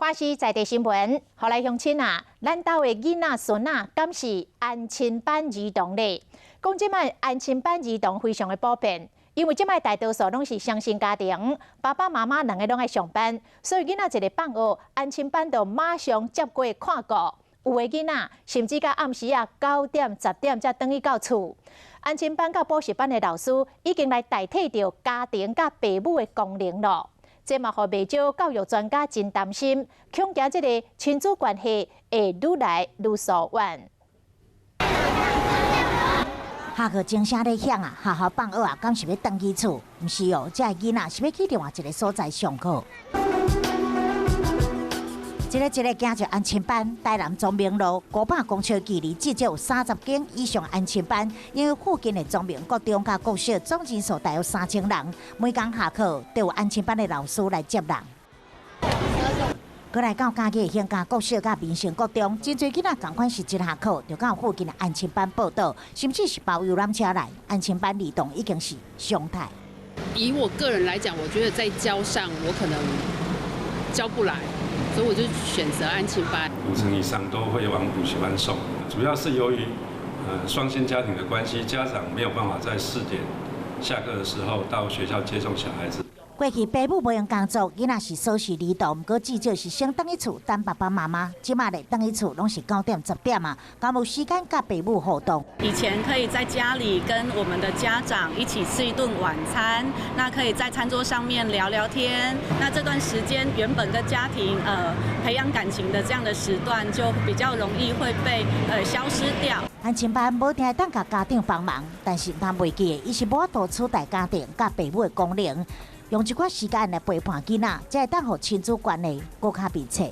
華視在地新聞，予來鄉親啊，咱兜的囡仔孫仔，敢是安親班兒童咧？講這擺安親班兒童非常的普遍，因為這擺大多數攏是雙薪家庭，爸爸媽媽兩个攏愛上班，所以囡仔一个放學，安親班就馬上接過看顧。有的囡仔甚至到暗時啊9點、10點才轉去到厝。安親班佮補習班的老師已經來代替著家庭佮爸母的功能囉。這嘛，予袂少教育專家真擔心，恐驚這个親子關係會愈來愈疏遠。下課鐘聲咧響啊，學校放學啊，敢是欲轉去厝？毋是哦，這个囡仔是欲去另外一个所在上課。一个一个行入安親班，台南忠明路500公尺距離，至少有30間以上安親班。因為附近的忠明國中佮國小總人數大約3000人，每工下課都有安親班的老師來接人。過來到嘉義的興嘉國小佮民生國中，真濟囡仔仝款是一下課就到附近的安親班報到，甚至是包遊覽車來。安親班兒童已經是常態。以我個人來講，我覺得在教上我可能教不來。所以我就選擇安親班。五成以上都會往補習班送，主要是由於雙薪家庭的關係，家長沒有辦法在4點下課的時候到學校接送小孩子。過去爸母無閒工作，囡仔是鎖匙兒童，毋過至少是先轉去厝等爸爸媽媽。這馬咧轉去厝攏是9點10點啊，敢無時間佮爸母互動。以前可以在家裡跟我們的家長一起吃一頓晚餐，那可以在餐桌上面聊聊天。那這段時間原本跟家庭培養感情的這樣的時段，就比較容易會被消失掉。安親班無定會當共家長幫忙，但是毋通袂記，伊是無法度取代家庭佮爸母的功能。用一寡時間來陪伴囡仔，才會當予親子關係閣較密切。